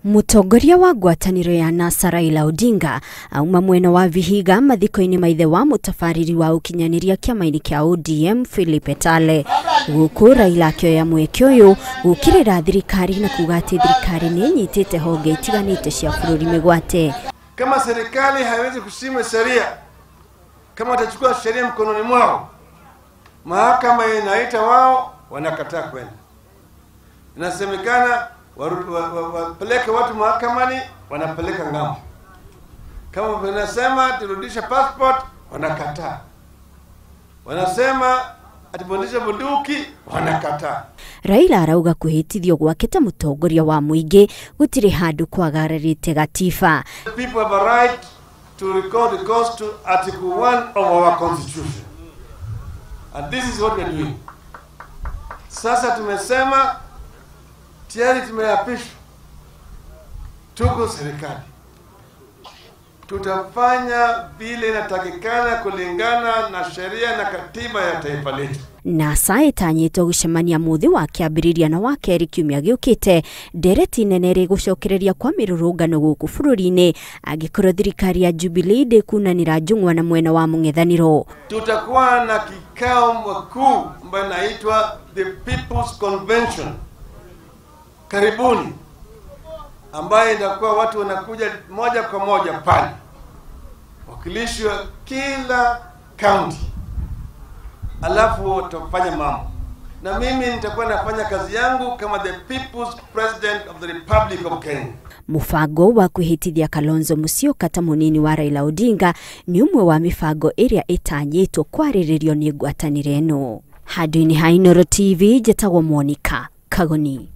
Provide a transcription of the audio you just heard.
Mũtongoria wa ngwatanĩro ya NASA Raila Odinga auma mwena wa Vihiga mathiko-inĩ ma ithe wa mũtabarĩri wa ũkinyanĩria kĩama-inĩ kĩa ODM Philip Etale. Gũkũ Raila akĩoya mweke ũyũ gũkĩrĩra thirikari na kuga atĩ thirikari nĩ ĩnyitĩte honge itiganĩte cia bũrũri mĩgwate. Kama serikali haiwezi kushima sheria, kama watachukua sheria mkononi mwao, mahakama inaita wao, wanakataa kwenda. Inasemekana wapeleke watu mahakamani, wanapeleka ng'ambo. Kama wanasema turudishe passport, wanakataa. Wanasema atibondishe bunduki, wanakataa. Raila arauga kwĩhĩtithio gwake ta mũtongoria wa mũingĩ gũtirĩ handũ kwagararĩte gatiba. The people have a right to record the cost to Article 1 of our Constitution. And this is what we are doing. Sasa tumesema tayari tumeapishwa, tuko serikali, tutafanya vile inatakikana kulingana na sheria na katiba ya taifa letu. NASA ĩtanyĩtwo gũcemania mũthĩ wa kĩambĩrĩria na wa kerĩ kiumia gĩũkĩte ndereti nene rĩgũcokereria kwa mĩrũrũngano gũkũ bũrũri-inĩ angĩkorwo thirikari ya Jubilee ndĩkunanĩra njũng'wa na mwena wa mũng'ethanĩro. Tutakuwa na kikao makuu ambayo inaitwa The People's Convention karibuni, ambaye itakuwa watu wanakuja moja kwa moja pale, wakilishi wa kila county, alafu watafanya mambo, na mimi nitakuwa nafanya kazi yangu kama the People's President of the Republic of Kenya. Mũbango wa kwĩhĩtithia Kalonzo Musyoka ta mũnini wa Raila Odinga nĩ ũmwe wa mĩbango ĩrĩa ĩtanyĩtwo kwarĩrĩrio nĩ ngwatanĩro ĩno. Handũ-inĩ ha Inooro TV, njĩtagwo Monica Kagoni.